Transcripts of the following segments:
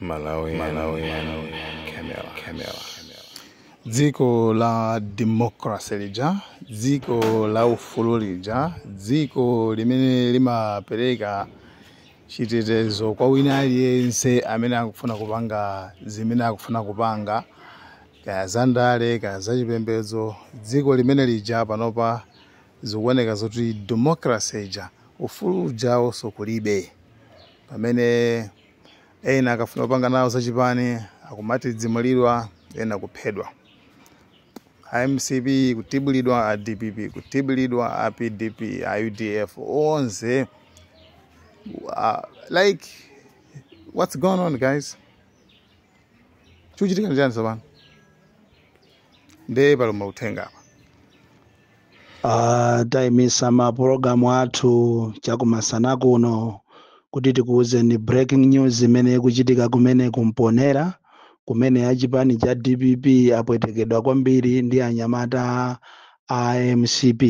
Malawi, Malawi, Camera, Camera. Dziko la democracy lija, dziko la ufulu lija, dziko limene limapereka chitetezo kwa wina aliyense amene akufuna kupanga zimene akufuna kupanga, kaya zandale, kaya zachipembedzo, dziko limene lija panopa zikuoneka zoti democracy ija, ufulu ujawonso kulibe, pamene ena akafuna kupanga nawo zachipani akumatidzimulidwa, ena kuphedwa, a MCP kutibulidwa, a DPP kutibulidwa, a PDP, a UDF, onse. Like, what's going on, guys? Chikuchitika ndi chani tsopano? Ndiye pali mauthenga apa. Tayimisa mapulogalamu athu chakumasana kuno kuti tikuwuzeni breaking news imene ikuchitika kumene kumponera, kumene achipani cha DPP apwetekedwa kwambiri ndi anyamata a MCP.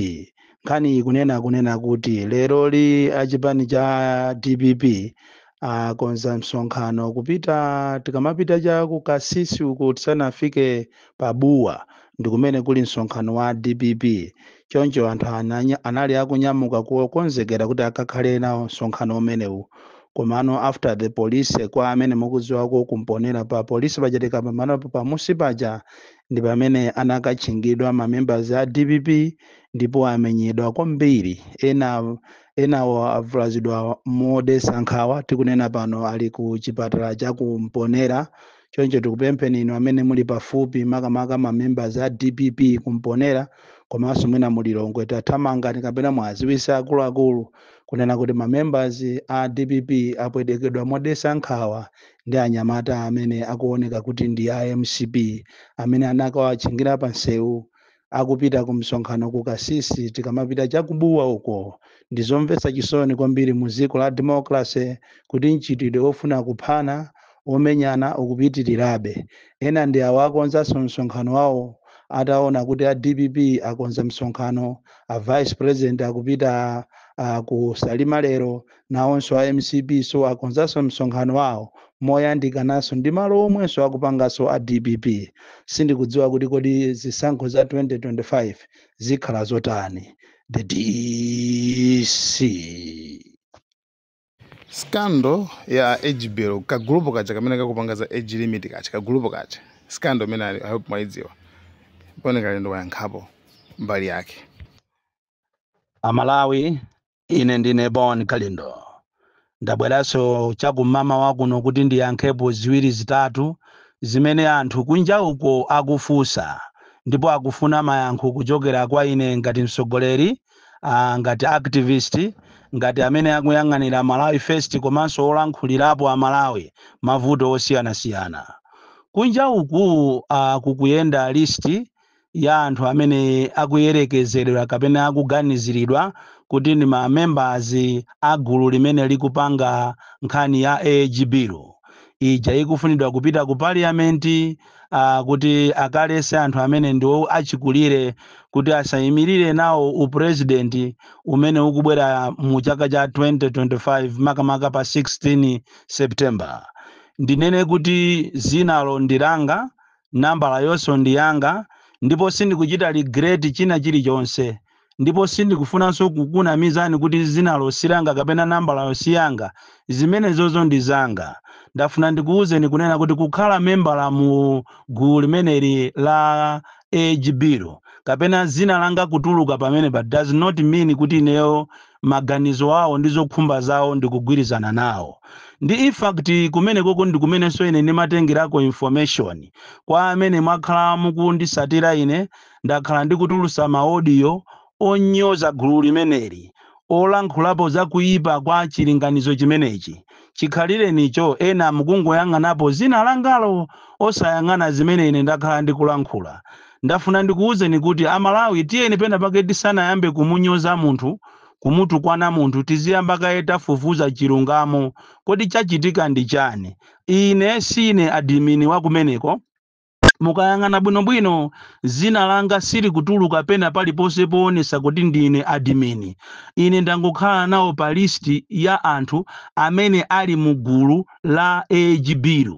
Nkhani ikunena kuti leroli achipani cha DPP akonza msonkhano kupita, tikamapita cha ku Kasisi uku tisanafike pa Buwa, ndi kumene kuli msonkhano wa DPP. Choncho anthu anali akunyamuka kukonzekera kuti akakhale nawo msonkhano umenewu, komano after the police, kwa amene mukudziwako kumponera, pa polisi pachatika pamanopo pamusi paja ndi pamene anakatchingidwa ma members a DPP, ndipo amenyedwa kwambiri. Ena enawo avulazidwa modetsa nkhawa. Tikunena pano ali ku chipatala cha kumponera. Choncho tikupempheni inu amene muli pafupi, makamaka ma members a DPP kumponera komanso mwina mulilongwe, tathamangani kapena mwaziwisa akuluakulu kunena kuti ma members a DPP apwetekedwa modetsa nkhawa ndi anyamata amene akuoneka kuti ndi a MCP, amene anakawatchingira pa nsewu akupita ku msonkhano ku Kasisi, tikamapita chakubuwa uko. Ndizomvetsa chisoni kwambiri mu dziko la democracy kuti mchitidwe ofuna kuphana, omenyana ukupitirirabe. Ena ndi awo akonzanso msonkhano wawo ataona kuti a DPP akonza msonkhano, a vice president akupita ku Salima lero, nawonso a MCP so akonzanso msonkhano wawo moyandikananso ndi malo omwenso akupanganso a DPP. Sindikudziwa kuti kodi zisankho za 2025 zikhala zotani. The DC. Scandal ya age bill, kagulupu kaja kamene kakupanga za age limit kacha, kagulupu kacha, scandal imene I hope mwayidziwa. Pone Kalindo wayankhapo mbali yake. Amalawi, ine ndine Bon Kalindo. Ndabweranso chakumama wakuno kuti ndiyankhepo ziwiri zitatu zimene anthu kunja uko akufunsa ndipo akufuna mayankho kuchokera kwa ine ngati mtsogoleri, ngati activist, ngati amene akuyang'anira Malawi First komanso olankhulirapo Amalawi mavuto osiyanasiyana. Kunja uku kukuyenda list ya anthu amene akuyerekezeredwa kapena akuganiziridwa kuti ndi ma members a gulu limene likupanga nkhani ya age bill ija ikufunidwa kupita ku parliament, kuti akalese anthu amene ndi achikulire kuti asayimirire nawo upresident umene ukubwera mu chaka cha 2025, makamaka pa 16 September. Ndinene kuti zinalo ndilanga, nambala yonso ndi yanga, ndipo sindikuchita regret china chilichonse, ndipo sindikufunanso kukunamizani kuti zinalo silanga kapena nambalayo siyanga. Zimenezozo ndi zanga. Ndafuna ndikuwuzeni kunena kuti kukhala membala mu gulu limeneli la age bill kapena zina langa kutuluka pamene, but does not mean kuti ineyo maganizo awo ndi zokhumba zawo ndikugwirizana nawo. Ndi in fact kumene koko ndi kumenenso ine ndimatengerako information. Kwa amene mwakhala mukundisatira, ine ndakhala ndikutulusa ma audio onyoza gulu limeneli, olankhulapo za kuyipa kwa chilinganizo chimenechi. Chikhalirenicho ena mukungoyang'anapo zina langalo, osayang'ana zimene ine ndakhala ndikulankhula. Ndafuna ndikuwuzeni kuti Amalawi, tiyeni pena pake tisanayambe kumunyoza munthu, kumutukwana munthu, tiziyamba kaye tafufuza chilungamo, kodi chachitika ndi chani? Ine sine admin wa kumeneko. Mukayang'ana bwinobwino, zina langa silikutuluka pena paliponse poonesa kuti ndine admin. Ine ndangokhala nawo pa list ya anthu amene ali mu gulu la age bill.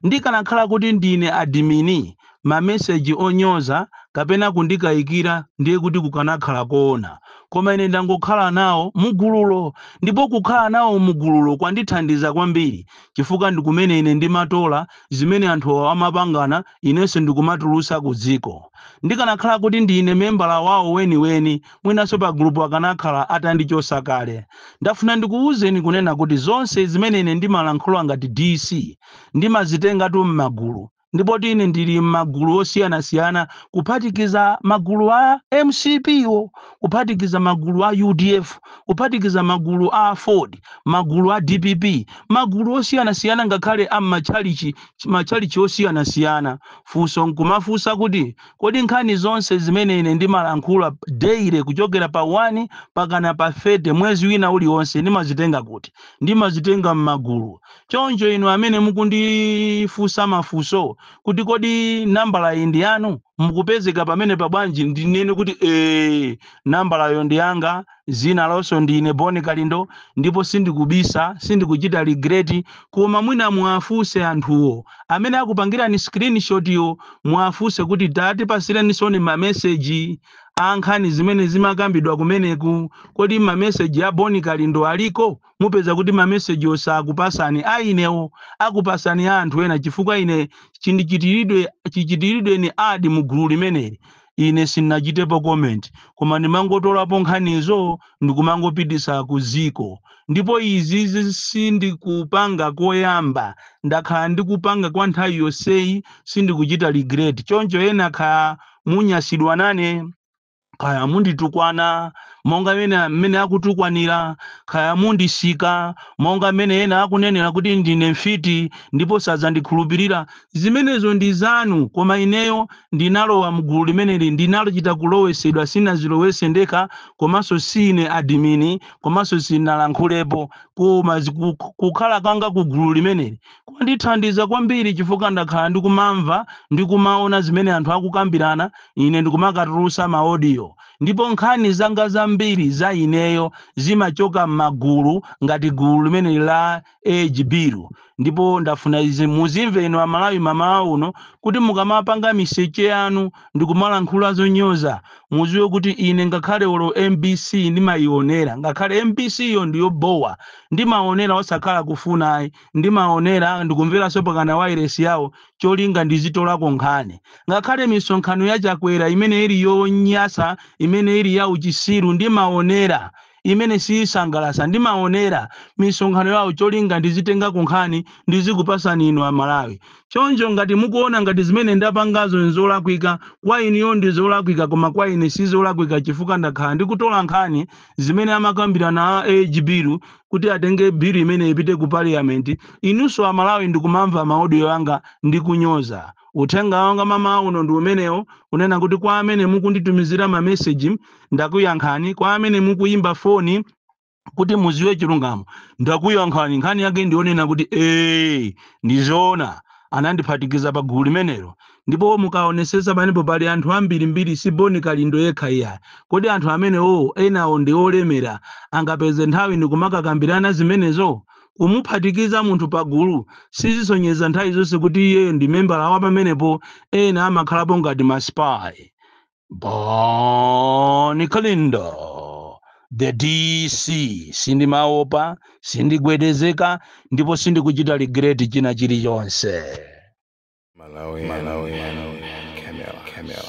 Ndikanakhala kuti ndine admin, mameseji onyoza kapena kundikayikira ndiye kuti kukanakhala koona, koma ine ndangokhala nawo mugululo. Ndipo kukhala nawo mugululo kwandithandiza kwambiri, chifukwa ndikumene ine ndimatola zimene anthu amapangana, inenso ndikumatulusa ku dziko. Ndikanakhala kuti ndine membala wawo weniweni, mwinanso pa gulupu akanakhala atandichosa kale. Ndafuna ndikuwuzeni kunena kuti zonse zimene ine ndimalankhula ngati DC ndimazitengatu m'magulu, ndipo ine ndili m'magulu osiyanasiyana, kuphatikiza magulu a MCP wo, kuphatikiza magulu a UDF, kuphatikiza magulu a Ford, magulu a DPP, magulu osiyanasiyana, ngakhale a matchalichi, matchalichi osiyanasiyana. Funso nkumafunsa kuti, kodi nkhani zonse zimene ine ndimalankhula daily kuchokera pa 1 pakana pa 30 mwezi wina uliwonse ndimazitenga kuti? Ndimazitenga m'magulu. Choncho inu amene mukundifunsa mafunso kuti kodi nambala iyi ndi yanu, mukupezeka pamene pabwanji, ndinene kuti ee, nambalayo ndi yanga, zina lonso ndine Boni Kalindo, ndipo sindikubisa, sindikuchita regret. Koma mwina muwafunse anthuwo amene akupangirani screenshot yo, muwafunse kuti tatipasirenisoni mameseji a nkhani zimene zimakambidwa kumeneku. Kodi mameseji a Boni Kalindo aliko? Mupeza kuti mameseji osakupasani ainewo, akupasani a anthu ena, chifukwa ine chichitiridwe ni add mu gulu limeneli, ine sindinachitepo comment, koma ndimangotolapo nkhanizo ndikumangopitisa ku ziko. Ndipo izi sindikupanga koyamba, ndakhala ndikupanga kwa nthawi yonseyi, sindikuchita regret. Choncho ena kaya munyasidwa nane, kaya munditukwana monga mene mmene akutukwanira, kaya mundisika monga mmene ena akunenera kuti ndine mfiti ndipo sadzandikhulupirira, zimenezo ndi zanu. Koma ineyo ndinalowa mgulu limeneli, ndinalochita kulowesedwa, sinazilowese ndekha, komanso sine admin, komanso sinalankhulepo. Koma kukhala kanga ku gulu limeneli kwandithandiza kwambiri, chifukwa ndakhala ndikumamva, ndikumaona zimene anthu akukambirana, ine ndikumakatulusa ma audio. Ndipo nkhani zanga zambiri za ineyo zimachoka m'magulu ngati gulu limeneli la age bill. Ndipo ndafuna izi muzimve inu Amalawi mamawa uno, kuti mukamapanga miseche yanu ndikumalankhula zonyoza, muziwe kuti ine ngakhale olo MBC ndimayionera, ngakhale MBC iyo ndiyobowa, ndimaonera osakhala kufuna ayi, ndimaonera, ndikumveranso pakana wireless yawo, cholinga ndizitolako nkhani. Ngakhale misonkhano ya Chakwera imene ili yonyasa, imene ili ya uchisiru, ndimaonera, imene siyisangalasa, ndimaonera misonkhano yawo, cholinga ndizitengako nkhani ndizikupasani inu Amalawi. Choncho ngati mukuona ngati zimene ndapangazo nzolakwika, kwa inuyo ndi zolakwika, koma kwa ine sizolakwika, chifukwa ndakhala ndikutola nkhani zimene amakambirana a age bill kuti atenge bill imene ipite ku parliament, inunso Amalawi ndikumamva ma audio anga ndikunyoza. Uthenga wanga mama uno ndi umenewo, kunena kuti kwa amene mukunditumizira mameseji, ndakuyankhani. Kwa amene mukuyimba foni kuti muziwe chilungamo, ndakuyankhani. Nkhani yake ndionena kuti ee, ndizoona, anandiphatikiza pa gulu limenelo. Ndipo mukaonesesa panepo pali anthu ambirimbiri, si Boni Kalindo yekha iya. Kodi anthu amenewo enawo ndi olemera, angapeze nthawi ndikumakakambirana zimenezo? Kumuphatikiza munthu pagulu sizisonyeza nthawi zonse kuti iyeyo ndi membala wa pamenepo. Ena amakhalapo ngati ma spy. Boni Kalindo, the DC, sindimaopa, sindigwedezeka, ndipo sindikuchita regret china chilichonse. Malawi, Malawi, Camera, Camera.